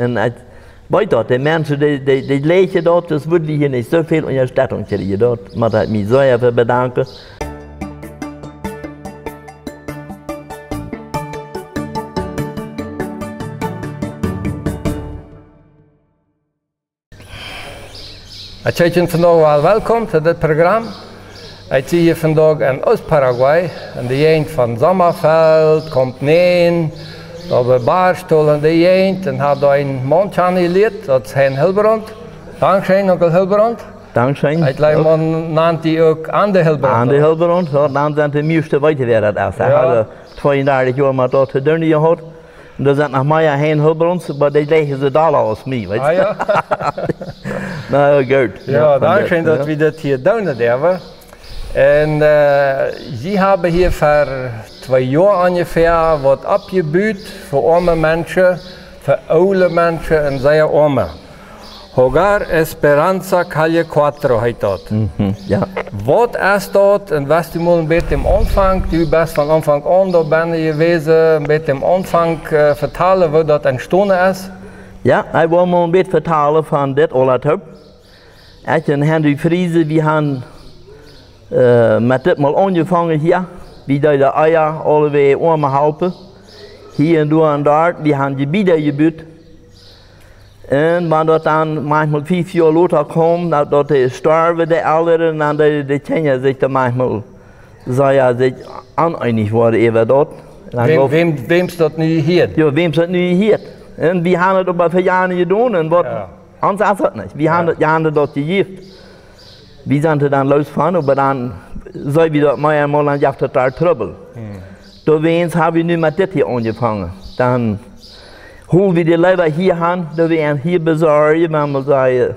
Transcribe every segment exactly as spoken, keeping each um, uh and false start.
Un ekj weet daut, de Menschen, dee, dee, dee läsen daut, daut wudd wie hia nich soo väl Unjastettunk kjrieen. Daut mott ekj mie sea fa bedanken. Ekj heet junt vondoag aul welkom to dit Program. Ekj sie hia vondoag en Oost-Paraguay, en de Jäajent von Sommerfeld, Compañía, doa bie Barstool en de Jäajent, un hab doa een Maun kjanen jelieet, daut es Hein Hilbrand. Dankscheen, Onkel Hilbrand. Dankscheen. Ekj jleew, maun nant die uk Ande Hilbrand, Ande ooda? Hilbrand, jo, dan sent de mieeschte weeten, wäa daut es. Hee Jo. haud tweeundartich Joa met daut to doonen jehaut. Un doa sent noch mea Hein Hilbrands, oba dee jlikjen see dolla aus mie, weetst. Ah, jo. Na jo, goot. Jo, Jo, von dankscheen, daut, daut jo. wie daut hia doonen derwen. Un, äh, see haben hia ver twee Joa onjefäa waut oppjebut fa oame Menschen, fa oole Menschen un sea oame. Hogar Esperanza, Calle cuatro heet daut. Mhm, jo. Waut es daut? Un wurscht du mol een bät aum Aunfank, du best von Aunfank aun doa bennen jewast, een bät aum Aunfank, äh, vetalen, woo daut entstonen es? Jo, ekj well mol een bät vetalen von dit aula toop. Ekj un Henry Friesen, wie haben, äh, met dit mol aunjefongen hia. Wie deeden ea aulewäajen oame halpen. Hia un doa un doa, wie haben Jebieda jebut. Un wan daut dan maunchmol fief Joa lota kjeem, daut, daut dee storwen, de Elren, dan deeden de Kjinja sikj dan maunchmol sea, sikj oneenich woaren äwa daut. Dan Wäm, gauf wäm, wäms daut nu hieet? Jo, wäms daut nu hieet. Un wie haben daut oba fa Joaren jedonen un waut Jo. ons es daut nich. Wie Jo. haben daut, wie haben daut jejäft. Wie sent doa dan loos von, oba dan, soo aus daut mea un mea, dan jeft daut doa Trubbel. Hm. Doawäajen haben wie nu met dit hia aunjefongen. Dan holen wie dee leewa hia han, daut wie an hia besorjen, wan wie sajen.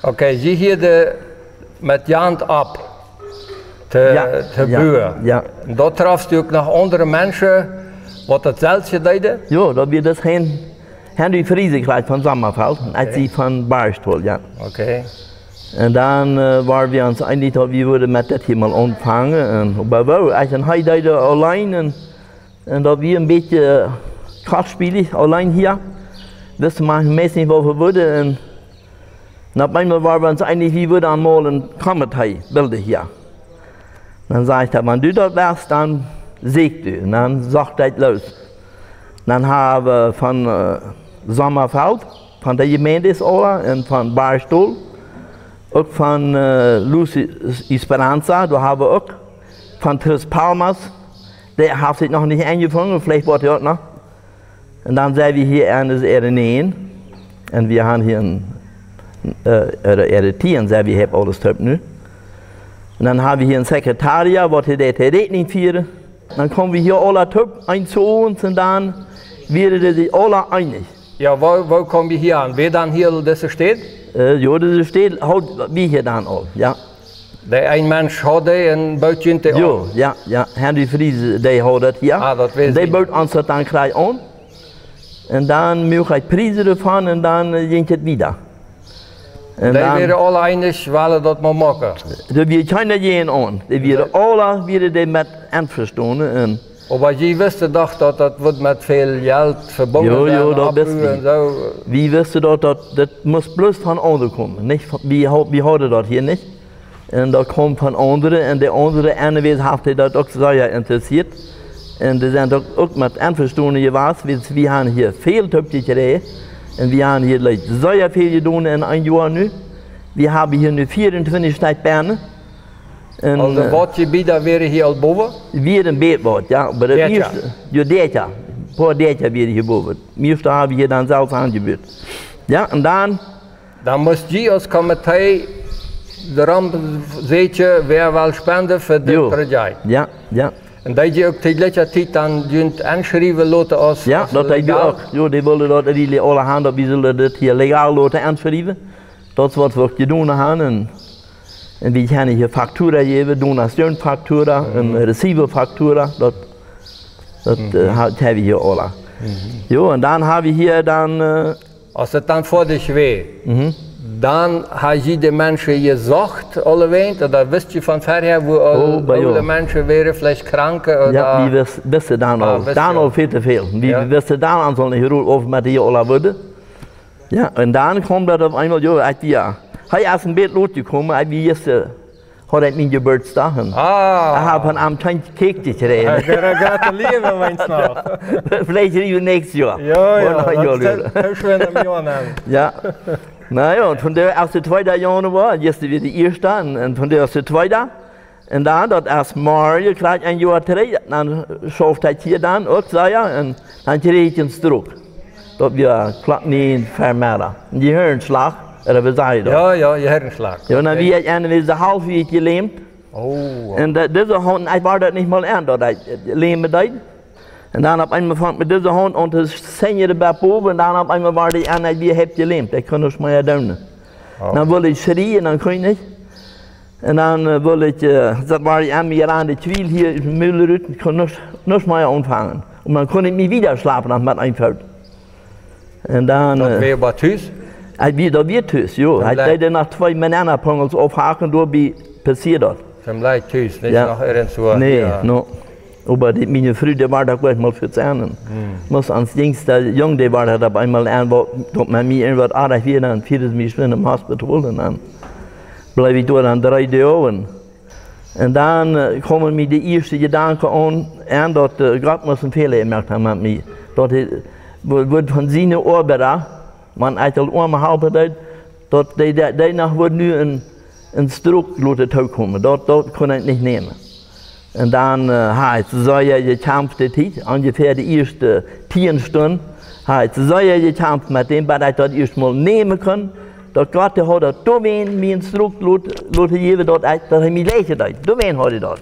Okay, see hia de, met Jant opp. Te, Jo, te jo, buen. jo. Un doa trafst du uk noch aundre Menschen, waut daut selwje deeden? Jo, daut wia daut Hen-, Henry Friesen jlikj von Sommerfeld. Un ekj Okay. sie von Barstool, jo. Okay. Un dan, äh, wieren wie ons eenich, daut wie wudden met dit hia mol aunfangen. Un, oba woo, ekj un hee deeden auleen un, un daut wia een bät, äh, kostspielich, auleen hia. Wisten wie meist nich, waut wie wudden. Un, un opp eemol wieren wie ons eenich, wie wudden mol een Komitee bilden hia. Dan säd ekj: "Wan du daut west, dan sieekj du." Un dan socht ekj loos. Dan haben wie von, äh, Sommerfeld, von de Jemeent aula un von Barstool, uk von, äh, Luz Esperanza, doa haben wie uk von Tres Palmas, dee haft sikj noch nich aunjefungen, veleicht woat hee uk noch. Un dan sent wie hia aun de Erde näajen. Un wie haben hia een, äh, Erde, Erde tieen, sent wie hia aules toop nu. Un dan haben wie hia een Sekretariat, waut hee deed, hee deed nich fieren. Dan kjeemen wie hia aula toop, eent Owents, un dan wieren dee sikj aula eenich. Jo, woo, woo kjeemen wie hia aun? Wia dan hia dise Städ? Äh, jo, dise Städ haud wie hia dan aul, jo. Dee een Mensch haud dee un boot junt dee Jo, aun? jo, jo. Henry Friesen, dee haud daut, jo. Ah, daut wist Dee ekj. boot ons daut dan jlikj aun. Un dan mucht ekj Priesen doavon un dan, äh, jinkj daut wieda. Un Dee dan wieren aula eenich, wellen daut mau moaken. Doa wia kjeena jäajen aun. Dee wieren Dee aula, wieren dee met envestonen un Oba jie wisten doch, daut daut wudd met väl Jelt vebungen Jo, jo, sennen, daut wist Oppbau wie. un soo. Wie wisten daut, daut, daut must bloos von aundre komen. Nich von, wie hau-, wie hauden daut hia nich. Un daut kjeem von aundre, un de aundre, aunwäsent, haft dee daut uk sea interessieet. Un dee sent uk, uk met envestonen jewast, wiels wie haben hia väl toop jekjräajen. Un wie haben hia, like, sea väl jedonen en een Joa nu. Wie haben hia nu vieeuntwintich Stekj bennen. Un, Aulsoo, äh, waut Jebieda wieren hia aul bowen? Wieren een bät waut, jo. Oba daut Däakja. mieeschte, jo, Däakja. Poa Däakja wieren hia bowen. Mieeschte haben wie hia dan selfst aunjebut. Jo, un dan Dan must jie aus Komitee doarom seenen, wäa well spenden fa dit Jo. Projekt. Jo, jo. Un deed jie uk to jlikje Tiet dan junt enschriewen loten aus, Jo, aus daut deed wie legal? uk. Jo, dee wullen daut really aula haben, daut wie sullen dit hia legal loten enschriewen. Daut es waut wie uk jedonen haben. Un, un wie kjennen hia Faktura jäwen, Donationsfaktura, Mhm. un Recibofaktura, daut, daut, Mhm. äh, ha-, haben wie hia aula. Mhm. Jo, un dan haben wie hia dan, äh, Aus daut dan foadich wia, Mhm. dan haben jie de Menschen jesocht, aulewäajen, ooda wist jie von verhäa, wua aul Oh, bie jo. oole Menschen wieren, veleicht Kranke, Jo, ooda wie wis-, wisten dan Ah, aul. wist Dan jie aul aul. väl to väl. Wie Jo. wisten dan aul, soo nich rut, auf met dee aula wudden. Jo, un dan kjeem daut opp eemol, jo, ekj wia, hee es een bät lot jekomen, ekj wia jistren, haud ekj mienen Jeburtsdach un ekj hab von am kjeen Cake jekjräajen. Gratulieren, meenst du noch? Veleicht kjrie ekj näakjstet Joa. Jo, jo, daut es too scheen em Joa, ne? Jo. Na jo, un von doa es de tweede Januar, jistren wia de ieeschta, un, un von doa es de tweede. Un dan, daut es morjen, krakjt een Joa trigj, dan schauft ekj hia dan uk, säd hee, un dan kjrieech ekj een Stroke. Daut wia Klock näajen Vemeddach. Een Jehirnschlag, ooda woo sajcht daut? Jo, jo, Jehirnschlag. Jo, dan wia ekj en de half wia ekj jelämt. Oh. Un de, dise Haunt, ekj wort daut nich mol en, daut ekj, äh, lämen deed. Un dan opp eemol funk met dise Haunt aun to senjen de Bett bowen, un dan opp eemol wort ekj en, ekj wia haulf jelämt. Ekj kunn nuscht mea doonen. Oh. Dan wull ekj schrieen, dan kunn ekj nich. Un dan, äh, wull ekj, äh, daut wia aun mie aun de Kjwiel hia ut dän Mul rut, kunn nuscht, nuscht mea aunfangen. Un dan kunn ekj nich wieda schlapen, dan met een Foot. Un dan, daut, äh, wia oba tus? Ekj wia, daut wia tus, jo. Ekj deed noch twee Bananenpungels aufhacken, doabie passieed daut. Toom Jlekj tus, nich noch irjentwua. Nä, jo. No. Oba dee, miene Fru, dee wort uk ieescht mol vieezehn. Hm. Must ons jinjsta Jung, dee wort daut opp eemol en, wua, daut met mie irjentwaut oajch wia, dan fieed see mie schwind em Hospital un dan bleef ekj doa dan dree Doag. Un dan, äh, kjeemen mie de ieeschte Jedanken aun, en daut, äh, Gott must een Fäla jemoakt haben met mie. Daut hee, wua-, wudd von siene Oabeida, wan ekj aul oame halpen deed, daut dee, dee, dee noch wudd nu een, een Stroke loten tookomen. Daut, daut kunn ekj nich nämen. Un dan, äh, haud ekj sea jekjamft de Tiet, onjefäa de ieeschte tieen Stund, haud ekj sea jekjamft met däm, bat ekj daut ieescht mol nämen kunn, daut Gott, dee haud daut doawäajen mie een Stroke lot, loten jäwen, daut ekj, daut hee mie läajen deed. Doawäajen haud hee daut.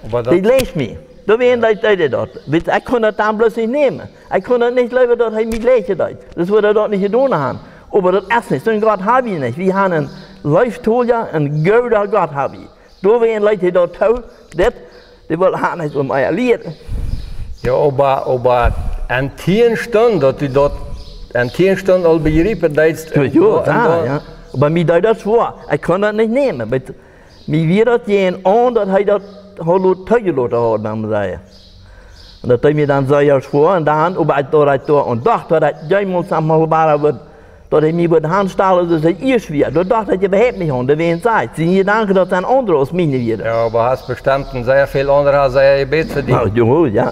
Oba daut, dee läajd mie. Doawäajen deed, deed hee daut. Wiels ekj kunn daut dan bloos nich nämen. Ekj kunn daut nich jleewen, daut hee mie läajen deed. Daut wudd hee daut nich jedonen haben. Oba daut es nich. Soon Gott hab wie nich. Wie haben een leeftoljen, een gooden Gott hab wie. Doawäajen leet hee daut too, dit, dee wull, haud nich om ea lieren. Jo, oba, oba en tieen Stund, daut du daut en tieen Stund aul bejriepen deedst. Jo, jo, un jo, dan, jo. Oba mie deed daut schwoa. Ekj kunn daut nich nämen. Oba mie wia daut jäajen aun, daut hee daut haud lot-, toojeloten haud, dan mott ekj sajen. Un daut deed mie dan sea schwoa. Un dan, oba ekj, daut ekj doa aun docht, daut ekj jeemols aun mol wada wudd, daut hee mie wudd aunstalen, soo aus hee ieescht wia. Doa docht ekj äwahaupt nich aun, doawäajen saj ekj, siene Jedanken, daut sent aundre aus miene wieren. Jo, oba hast bestemmt en sea väl aundre, hast sea jebät fa die. Na, jo, jo.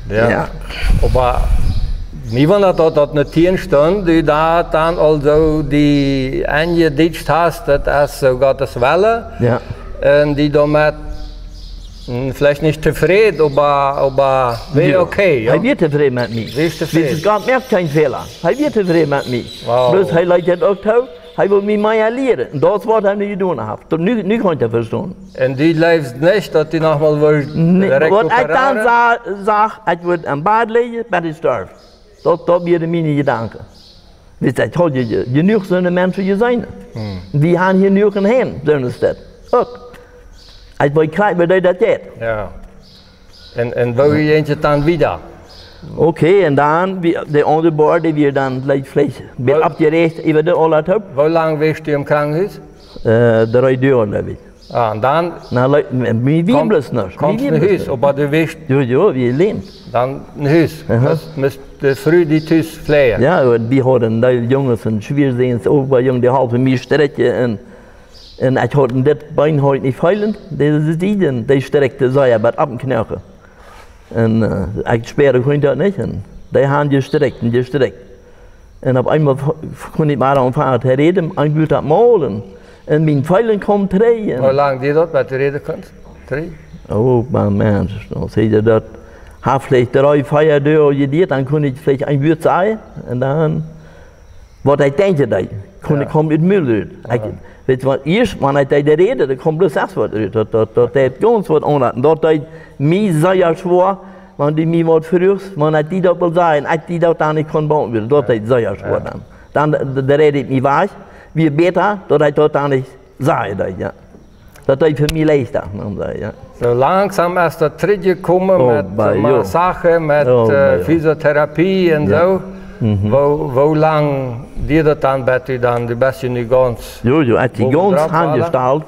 Jo. Jo. Oba mie wundat daut, daut no tieen Stund, du daut dan aulsoo die enjeditscht hast, daut es soo Gottes Wellen. Jo. Un die doamet, hm, veleicht nich tofräd, oba, oba wia, jo, okay, jo? Hee wia tofräd met mie. Wia tofräd. Wiels Gott moakt kjeen Fäla. Hee wia tofräd met mie. Wow. Bloos hee leet daut uk too, hee wull mie mea lieren. Un daut es waut hee nu jedonen haft. Daut nu, nu kaun ekj daut vestonen. Un du jleefst nich, daut du noch mol wurscht, nä, waut ekj dan recupereren? Sa-, sach, ekj wudd em Bad lijen, bat ekj storf. Daut, daut wieren miene Jedanken. Wiels ekj haud je-, je-, jenuach soone Menschen jeseenen. Hm. Wie haben jenuach en Heim, soone Städ. Uk. Ekj weet krakjt, woo daut jeit. Jo. Un, un woo jinkj et dan wieda? Okay, un dan, wie, de aundre Boa, dee wia dan veleicht, veleicht een bät oppjeräacht äwa de aule Tiet. Woo lang wieescht du em Krankenhus? Äh, dree Doag, jleew ekj. Ah, un dan? Na, le-, mie, mie wia bloos nuscht. Mie wia bloos nuscht. Kjeemst no Hus, oba du wieescht. Jo, jo, wie läwen. Dan no Hus. Aha. Must, must de Fru die tus fläajen. Jo, un wie hauden de Junges un Schwiestasch, uk bie Jung, dee halpen mie strikjen un, un ekj haud en dit Been haud ekj nich feelen, dise Sied, un dee strikjten sea bat opp dän Knoakjen. Un, äh, ekj späad, kunn daut nich. Un dee haben jestrikjt un jestrikjt. Un opp eemol f-, f-, kunn ekj mea aunfangen to räden, een Wuat daut mol. Un, un mien Feelen kjeem trigj. Un woo lang dieed daut, bat du räden kunst? Trigj? Oh, oba Mensch, dan säd hee daut, haft veleicht dree, vea Doag jedieet, dan kunn ekj veleicht een Wuat sajen. Un dan, waut ekj denkj, daut kunn, jo, kjeem ut dän Mul rut. Ekj, aha, weetst waut, ieescht, wan ekj deed räden, dan kjeem bloos daut Wuat rut. Daut, daut, daut deed gaunz waut aundasch. Daut deed mie sea schwoa, wan du mie waut fruachst, wan ekj die daut well sajen, ekj die daut dan nich kunn beauntwuaden. Daut deed sea schwoa dan. Dan, d-, d-, dan räd ekj mie wajch, wia bäta, daut ekj daut dan nich sajen deed, jo. Daut deed fa mie leichta, mott ekj sajen, jo. Soo langsom es daut trigjjekomen met, äh, Massagen, met, äh, Physiotherapie un soo. Mhm. Woo, woo lang dieed daut dan, bat du dan, du best je nu gaunz, jo, jo, ekj sie gaunz aunjestalt.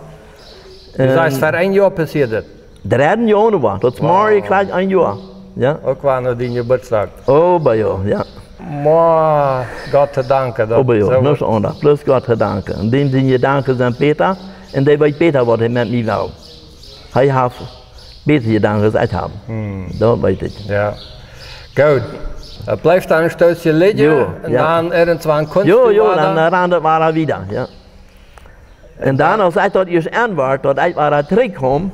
Du sajchst, ver een Joa passieed et? Dredden Joa, daut wia morjen jlikj een Joa. Jo. Uk wia no dien Jeburtsdach. Oh, bie jo, jo. Mau Gott to danken. Oba jo, nuscht aundasch. Bloos Gott to danken. Un däm siene Jedanken sent bäta. Un dee weet bäta, waut hee met mie well. Hee haft bätre Jedanken aus ekj hab. Daut weet ekj. Jo. Goot. Daut blift dan een Stootje lidjen. Jo, un dan irjentwan kunst jo, jo, dan, dan rand et wada wieda, jo. Un dan, aus ekj daut ieescht enwort, daut ekj wada trigj kjeem,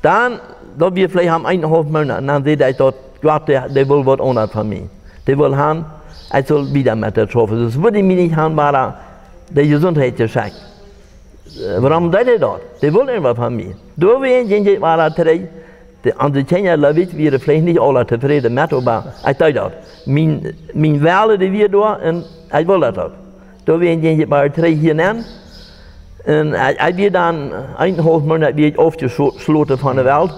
dan, daut wia veleicht aum eenenhaulf Moonat, un dan säd ekj daut, Gott, dee, dee wull waut aundret von mie. Dee wull han, ekj sull wieda met daut schaufen. Sest wudd hee mie nich han, wada de Jesuntheit jeschekjt. Wuarom deed hee daut? Dee wull irjentwaut von mie. Doawäajen jinkj ekj wada trigj. De, onse Kjinja, jleew ekj, wieren veleicht nich aula tofräd met, oba ekj deed daut. Mien, mien Wellen, dee wia doa un ekj wull daut uk. Doawäajen jinkj ekj wada trigj hia nenn. Un ekj, ekj wia dan eenenhaulf Moonat wia ekj aufjeschloten von de Welt.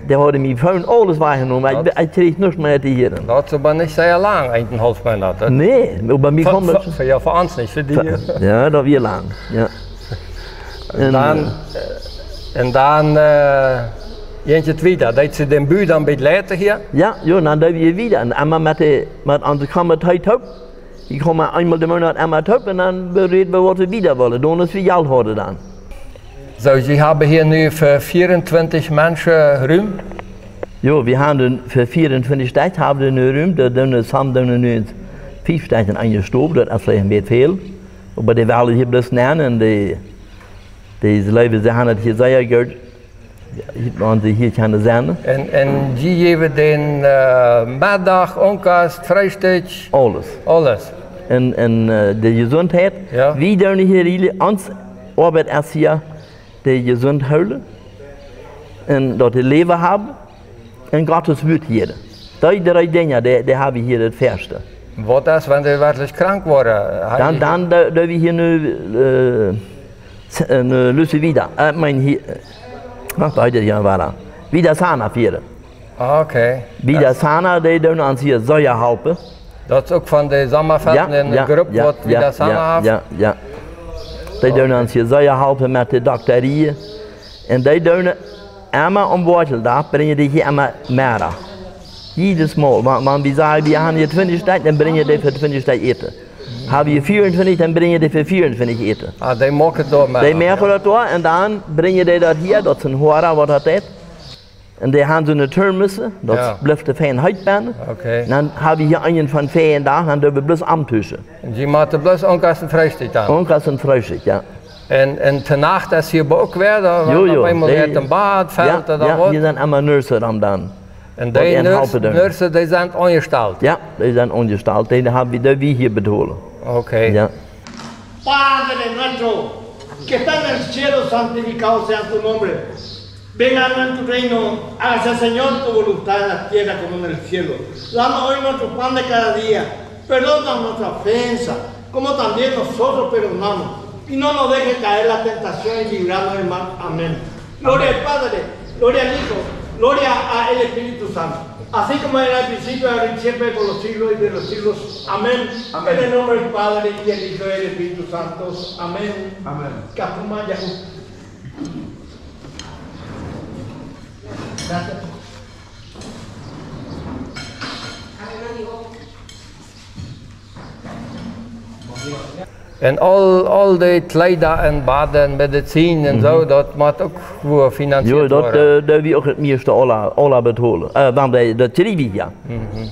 Dee hauden mie von aules wajchjenomen. Ekj, ekj kjrieech nuscht mea to hieren. Daut es oba nich sea lang, eenenhaulf Moonat, hè? Nä, oba mie kjeem daut fa, fa, jo, fa ons nich, fa die. Jo, daut wia lang, jo. Un dan, un dan, jinkj et wieda. Deed see dän Bau dan bie Leite hia? Jo, jo, dan deed wie wieda. Un emma met de, met onse Komitee toop. Wie kjeemen eemol de Moonat emma toop un dan beräd wie, waut wie wieda wullen doonen, aus wie Jelt hauden dan. Soo, jie haben hia nu fa vieruntwintich Menschen Rum? Jo, wie haben fa vieruntwintich Stekj haben wie nu Rum. Doa doonen, soo doonen nu fief Stekj en eene Stow, daut es veleicht een bät väl. Oba dee wellen hia bloos nenn un dee, dee jleewen, see haben et hia sea goot, wan see hia kjennen sennen. Un, un jie jäwen dän, äh, Meddach, Unkost, Freestikj? Aules. Aules. Un, un, äh, de Jesuntheit. Jo. Wie doonen hia really, ons Oabeit es hia, dee jesunt hoolen. Un daut dee Läwen haben. Un Gott sien Wuat hieren. Dee dree Dinja, dee, dee haben hia daut väaschte. Waut es, wan see werkjlich krank woaren? Dan, dan doo, doo wie hia nu, äh, s-, äh, nu Lucy Vida. Äh, ekj meen hia, äh, wacht, hee es hia wada. Vida Sana fieren. Ah, okay. Vida Sana, dee doonen ons hia sea halpen. Daut es uk von de Sommerfesten, jo, eene, jo, Grupp, jo, waut jo, Vida Sana jo, haft? Jo, jo. Dee doonen ons hia sea halpen met de Dokterien. Un dee doonen emma aum Woakjeldach, brinjen dee hia emma mea. Jiedes Mol, wan, wan wie sajen, wie haben hia twintich Stekj, dan brinjen dee fa twintich Stekj Äten. Haben wie vieruntwintich, dan brinjen dee fa vieruntwintich Äten. Ah, dee moaken daut mea. Dee moaken daut doa un dan brinjen dee daut hia, daut es een Hoara, waut daut deit. Un dee haben soone Termos, daut, jo, blift de Fäa heet bennen. Okay. Dan haben wie hia eenen von Fäa doa, dan doo wie bloos omtuschen. Un jie moaken bloos Unkost un Freestikj dan? Unkost un Freestikj, jo. Un, un de Nacht es hia uk wada, jo, jo, opp eemol dee, woat een Bad, jo, felt daut jo, waut? Hia sent emma Nurses dan. Un dee Nurses, dee sent aunjestalt? Jo, dee sent aunjestalt. Dee haben wie, dee wie hia betolen. Okay. Jo. Padre nuestro, que estás en el cielo, santificado sea tu nombre. Venga a tu reino, hágase, Señor, tu voluntad en la tierra como en el cielo. Danos hoy nuestro pan de cada día. Perdona nuestra ofensa, como también nosotros perdonamos. Y no nos dejes caer en la tentación y líbranos del mal. Amén. Gloria al Padre, gloria al Hijo, gloria al Espíritu Santo. Así como era al principio, ahora y siempre, por los siglos y de los siglos. Amén. Amén. En el nombre del Padre, y del Hijo, y del Espíritu Santo. Amén. Amén. Kafuma Yahu. Un aul, aul dee Kjleeda un Baden, Medizin un soo, daut mott uk wua finanzieet woaren. Jo, daut, äh, daut wie uk daut mieeschte aula, aula betolen. Äh, wan wie daut kjrieen, jo. Mhm.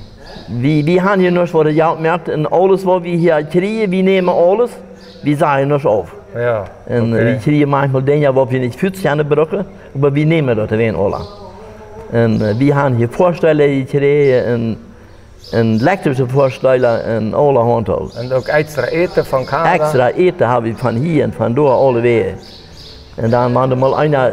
Wie, wie haben hia nuscht, waut de Jelt moakt, un aules, waut wie hia kjrieen, wie nämen aules, wie sajen nuscht auf. Jo, okay. Un wie kjrieen maunchmol Dinja, waut wie nich fa ons brucken, oba wie nämen daut wan aula. Un, äh, wie haben hia Foastool jekjräajen un, un elektrische Foastool un aulahaunt aul. Un uk extra Äten von Kanada? Extra Äten haben wie von hia un von doa aulewäajen. Un dan, wan doa mol eena, äh,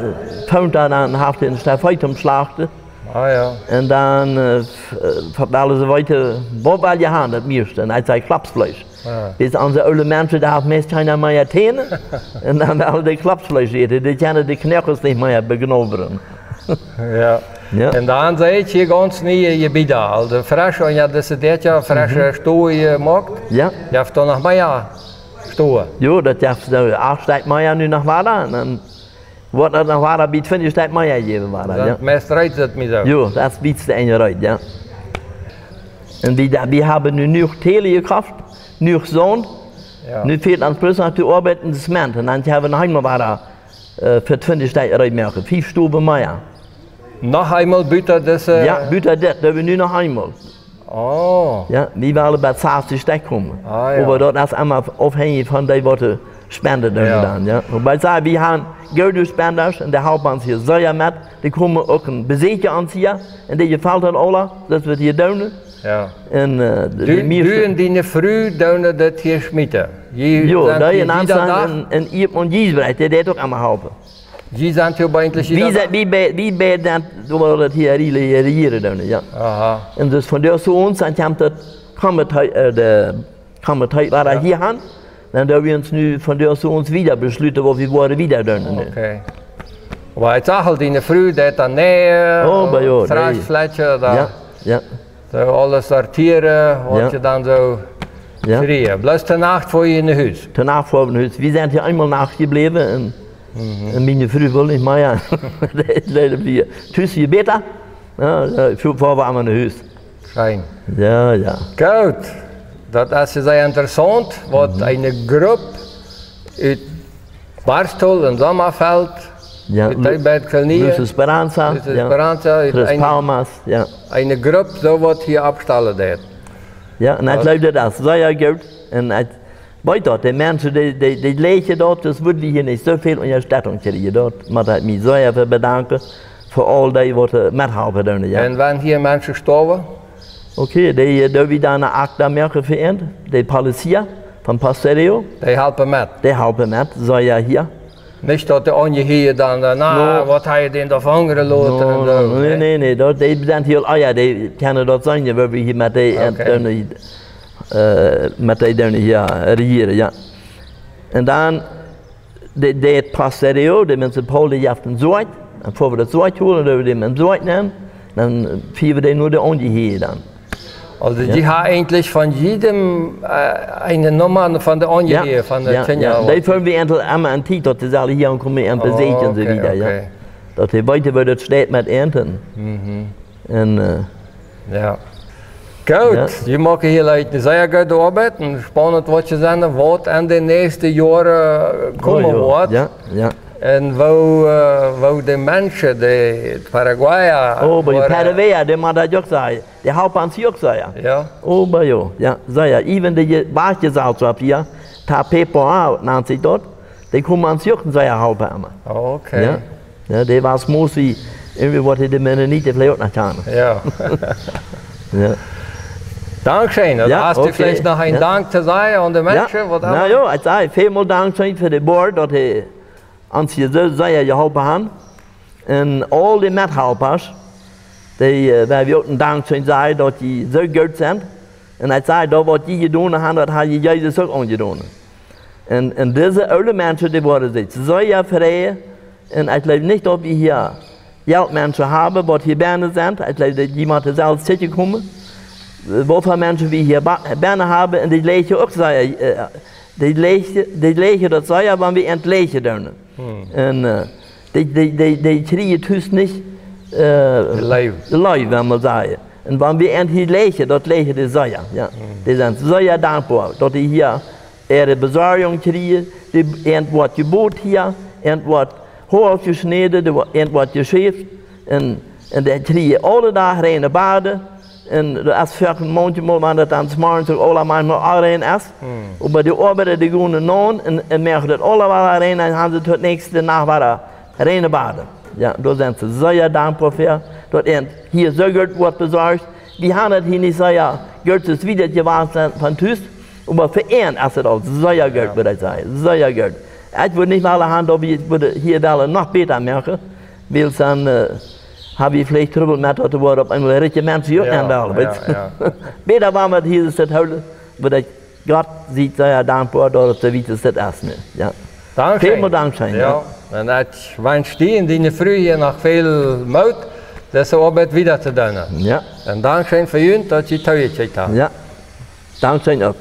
funk, dan haft hee een Stück Fleesch toom Schlachten. Ah, jo. Un dan, äh, f-, äh, wellen see weeten, waut well jie haben, daut mieeschte? Un ekj säd Klopsfleesch. Jo. Dise, onse oole Menschen, doa haft meist kjeena mea Täne. Un dan wellen dee Klopsfleesch äten. Dee kjennen de Knoakes nich mea beknabbren. Jo. Jo. Un dan seenen wie hia gaunz niee Jebieda. Aulsoo fresch, un jo, dise dit Joa fresch, mhm, Stowen jemoakt. Jo. Jie haben doa noch mea Stowen? Jo, daut jeft soo acht Stekj mea nu noch wada. Un dan woat daut noch wada bie twintich Stekj mea jäwen wada, jo. Meist reed daut mie soo. Jo, daut es bie de Enj reed, jo. Un wie, wie haben nu jenuach Täle jekoft, jenuach Saunt. Nu fält ons bloos noch de Oabeit un de Zement. Un dan kjenn wie noch eemol wada fa twintich Stekj reed moaken. Fief Stowen mea. Noch eemol buta dise? Jo, buta dit, daut wie nu noch eemol. Oh. Jo, wie wellen bie sastich Stekj komen. Ah, jo. Oba daut es emma aufhenjich von dee, waut de Spenda doonen dan, jo. Wobei see, wie haben goode Spendasch un dee halpen ons hia sea met. Dee komen uk un besieekjen ons hia. Un dee jefelt daut aula, daut wie hia doonen. Jo. Un, äh, de, de mieeschte. Du un diene Fru doonen daut hia schmieten. Jo, dee en Anfang en, en Iep un Jiesbrecht, dee deit uk emma halpen. Jie sent hia oba eejentlich wie, wie beid, wie beid sent, woo wie daut hia rejieren doonen, jo. Aha. Un dus von doa soo ons, dan kjemt daut Komitee, äh, de Komitee wada hia aun. Dan doo wie ons nu von doa soo ons wieda beschluten, waut wie woaren wieda doonen nu. Okay. Oba ekj sach aul, diene Fru deit dan nähen, oh, oba jo, Frachtfletschen, jo, jo. Soo aules sortieren, waut jie dan soo kjrieen. Bloos de Nacht foa jie no Hus? De Nacht foa wie no Hus. Wie sent hia eemol Nacht jebläwen un, un miene Fru well nich mea. Dee es leida wada tus hia bäta. Jo, jo, foa wie emma no Hus. Scheen. Jo, jo. Goot. Daut es sea interessaunt, waut eene Grupp ut Barstol un Sommerfeld, jo, ut Lu-, Teiberg, Kolonie, Luz Esperanza, Luz Esperanza, jo, ut Tres Palmas, jo. Eene Grupp, soo waut hia oppstalen deit. Jo, un ekj jleew, daut es sea goot. Un ekj weet daut, de Menschen, dee, dee, dee jleichen daut, daut wie hia nich soo väl Unjastettunk kjrieen. Daut mott ekj mie sea fa bedanken, fa aul dee, waut, äh, methalpen doonen, jo. Un wan hia Menschen stoawen? Okay, dee, äh, doo wie dan eene Akta moaken fa an, de Polizia von Postereo. Dee halpen met? Dee halpen met, sea hia. Nich daut de Aunjehieeje dan, äh, na, waut haft dee doa fa hungren loten un soo, nä, nä, nä, daut, dee sent hia, ah jo, dee kjennen daut seenen, woo wie hia met dee, äh, met dee doonen hia rejieren, jo. Un dan, de, de Postereo, de Municipal, dee jeft een Soakj, dan foa wie daut Soakj holen, dan doo wie dee em Soakj nämen, dan fieren wie dee no de Aunjehieeje dan. Aulsoo, dee haben eejentlich von jiedem, äh, eene Numma von de Aunjehieeje, von de Kjinja. Dee fieren wie eejentlich emma aun Tiet, daut dee sellen hia aunkomen un besieekjen un soo wieda, jo. Daut dee weeten, woo daut steit met an. Un, äh, jo. Goot, jie moaken hia, Lied, sea goode Oabeit un spaunent, waut jie seenen, waut en de näakjste Joaren komen woat. Jo, jo. Un woo, äh, woo de Menschen, de Paraguaya, oh, oba de Paraguaya, dee mott daut uk sennen. Dee halpen ons uk sea. Jo. Oba jo, jo, sea. Even de Wajchjeselschoft hia, Tapepoa nant sikj daut, dee komen ons uk sea halpen emma. Okay. Jo. Jo, dee wia mostly irjentwaut, waut de Mennoniten veleicht uk noch kjanen. Jo. Jo. Dankscheen. Jo, hast du veleicht noch een Dank to sajen aun de Menschen, waut emma? Na jo, ekj saj välmol Dankscheen fa de Board, daut dee ons hia soo sea jeholpen haben. Un aul de Methalpasch, dee, äh, wua wie uk een Dankscheen sajen, daut dee soo goot sent. Un ekj saj, daut waut dee jedonen haben, daut haft Jesus uk aunjedonen. Un, un dise oole Menschen, dee woaren sikj sea freien. Un ekj jleew nich, daut wie hia Jeltmenschen haben, waut hia bennen sent. Ekj jleew, daut dee motten selfst komen. Äh, waut fa Menschen wie hia ba-, bennen haben, un dee jleichen uk sea, äh, dee jleichen, dee jleichen daut sea, wan wie an jleichen doonen. Un, äh, dee, dee, dee, dee kjrieen tus nich, äh, Leew, wan wie sajen. Un wan wie an hia jleichen, daut jleichen dee sea, jo. Dee sent sea dankboa, daut dee hia äare Besorjunk kjrieen, dee, an woat jebot hia, an woat Hoa jeschnäden, dee woat, an woat jeschäft, un, un dee kjrieen aule Doag reine Baden, un daut es foaken maunchmol, wan daut dan zemorjes uk aula maunchmol onrein es. Oba dee Oabeida, dee gonen no un, un moaken daut aula wada rein, dan haben see daut näakjste Nacht wada reine Baden. Jo, doa sent see sea dankboa fa, daut an hia soo goot woat besorcht. Wie haben daut hia nich sea goot, soo aus wie daut jewant sent von tus. Oba fa an es daut aul sea goot, jo, wudd ekj sajen. Sea goot. Ekj wudd nich wellen haben, daut wie wudden hia wellen noch bäta moaken. Wiels dan, äh, hab wie veleicht Trubbel met daut doa woaren opp eemol rikje Menschen hia, jo, nenn wellen, jo, weetst, jo. Bäta wan wie hia daut hoolen, wudd ekj Gott sie sea dankboa, daut et soo wiet es, daut es nu. Jo. Dankscheen. Välmol Dankscheen, jo. Jo. Un ekj wensch die un diene Fru hia noch väl Moot, dise Oabeit wieda to doonen. Jo. Un Dankscheen fa junt, daut jie toojekjikjt haben. Jo. Dankscheen uk.